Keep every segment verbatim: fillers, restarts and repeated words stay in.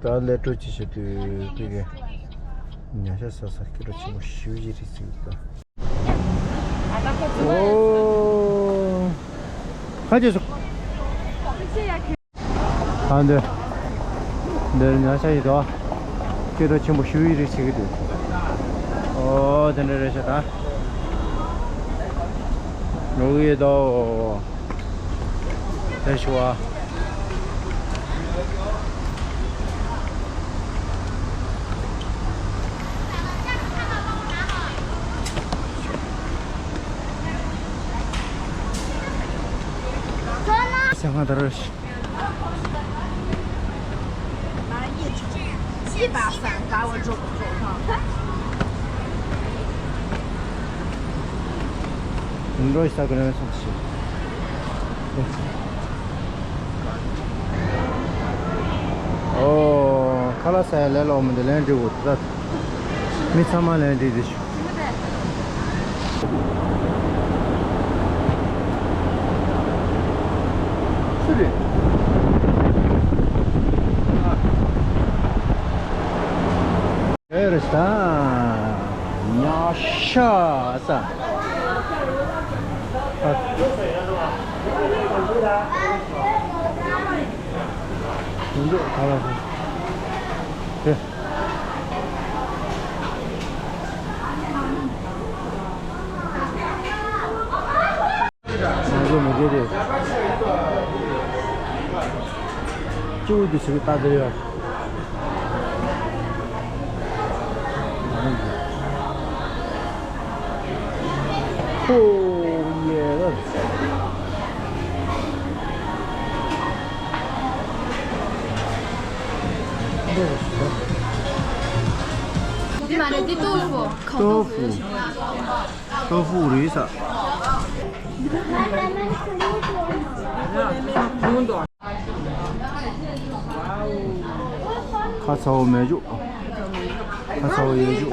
ད་ལས་གྲོལ་ཅིག་བྱེད་དུས་དེ་གའི་ཉ་ཤ་ཟ་ས་སྐད་གྲགས་ཆེན་པོ་ཞེ་པོ་ཅིག་རེད་ཟེར་གི་འདུག་ད། ཨོ། ཁ་ཅིག་སོ། ཨ་འདི། འདིར་ཉ་ཤ་ཡིན་དོ། སྐད་གྲགས་ཆེན་པོ་ཞེ་པོ་ཅིག་རེད་ཟེར་གི་འདུག་ཨོ་དེ་འདྲ་རེད་ཤག་ད། འགྲོ་གི་ཡོད་དོ། ལེགས་ཤོག་ཨ། ཟ་ཁང་དེར། འགྲོ་ས་གི་རེད་སོང་ཞིག་ཨོ། ཁ་ལག་ཟ་ཡ་ལས་སླ་པོ་མི་འདུག་ལན་འགྲིག་གོ་ད། མི་ཚང་མ་ལན་འགྲིག་དེ་ཞུ། སུ་རེད། ཨེ་རེད་ད། ཉ་ཤ་ཟ། ཨ། ཡིན་འདུག་ག་ལ་ཟེར། དེ། ང་ཚོ་མི་སྒེར་རེད། གཅིག་པུ་དེ་ཞིག་ལྟ་དེ་ཡོད། ཨོ་ཡེ། འདི་མ་རེད། འདི་ཏོ་ཧྥུ། ཏོ་ཧྥུ། ཏོ་ཧྥུ་རེད་ས། ཁ་ཚ་བོ་མེ་ལྕུག་ཁ་ཚ་བོ་ཡེ་ལྕུག་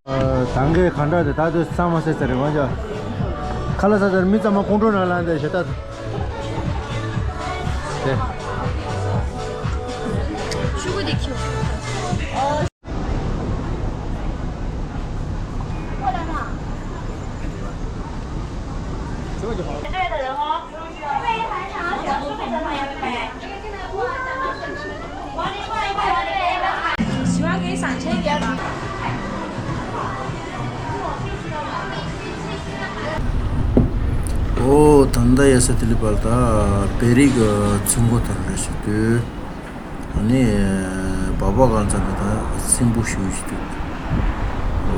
ཨ། ད་གིན་གང་འདྲ་དེ་ད་དུང་ཚང་མ་ཟས་ཚར་རེད་མ་གཞི། ཁ་ལག་ཟས་ཚར་མི་ཚང་མ་ཁོང་ཁྲོ་ནང་ལངས་ཏེ་ཞེ་ད། དེ། ཤུ་གུ་དེ་ཁྱོད། ཨོ། ད་ལྟ་ཡ་ས་དེ་ལི་བར་ད་བེ་རི་གི་ཚུན་གོ་དར་རེ་ཞིག་དུས། ཨ་ནི་སྦག་སྦག་གང་ཚ་ན་ད་སྲིན་པོ་ཞུ་ཞིག་འདུག་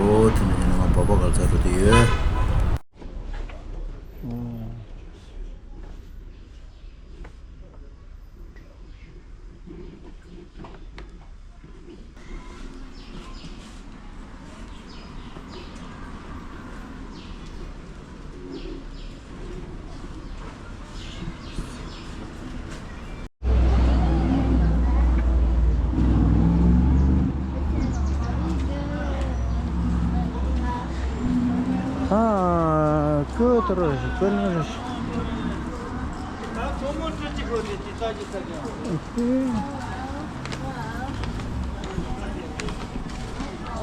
ཨོ་དེ་ནས་ང་སྦག་སྦག་གང་ཚ་འགྲོ་དེ་ཡོད། ཨ། ཀོ་ཏོ་རོ་ཞིག་ཀོ་ནོ་རོ་ཞིག་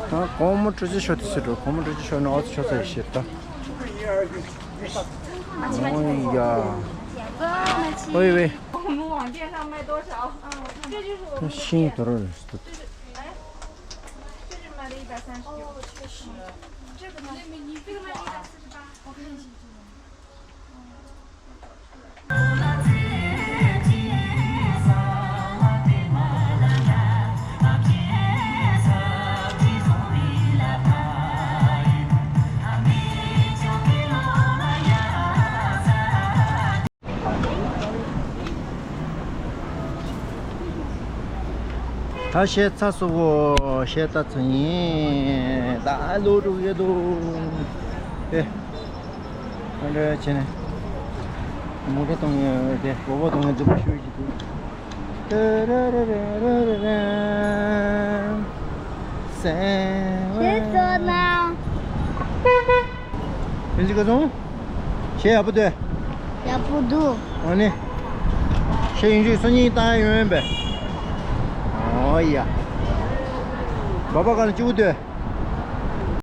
ད་གོང་མོ་ཀྲུ་ཅི་ཤོ་དེ་ཟེར་འགྲོ། གོང་མོ་ཀྲུ་ཅི་ཤོ་ནི་ཨོ་ཙི་ཤོ་ཚ་ཡི་ཤེས་ད། ཨོ་ཡ། ཨོ་ཡ་ཝེ། 我们网店上卖多少？这就是我们的店。 ཤིང་དོ་རོ་རེད། 这是，哎，这是卖的一百三十九。哦，确实。这个呢？这个卖的一百四十八。我看一下这个。 ད་བཤད་ཚར་སོང་བོ། བཤད་ཚར་ཚར་ཡིན། ད་ལོག་འགྲོ་གི་འདུག་ཨེ། ཨ་འདྲ་བྱས་ནས་མོ་ཊ་གཏོང་ཡ་དེ་སྒོ་པ་གཏོང་ཡ་རྫུན་མ་ཤོད་ཀྱི་འདུག་ཁྱེད་ཚོ་ན། ཡིན་གཅིག་ག་སོང་། ཞེ་ཡག་པོ་འདུག་ཡག་པོ་འདུག་ཨ་ནི། ཞེ་ཡིན་གཅིག་སང་ཉིན་བཏང་ཡོང་ཡིན་པས། ཨོ་ཡ། སྦག་སྦག་ག་ལ་སྐྱིད་པོ་འདུག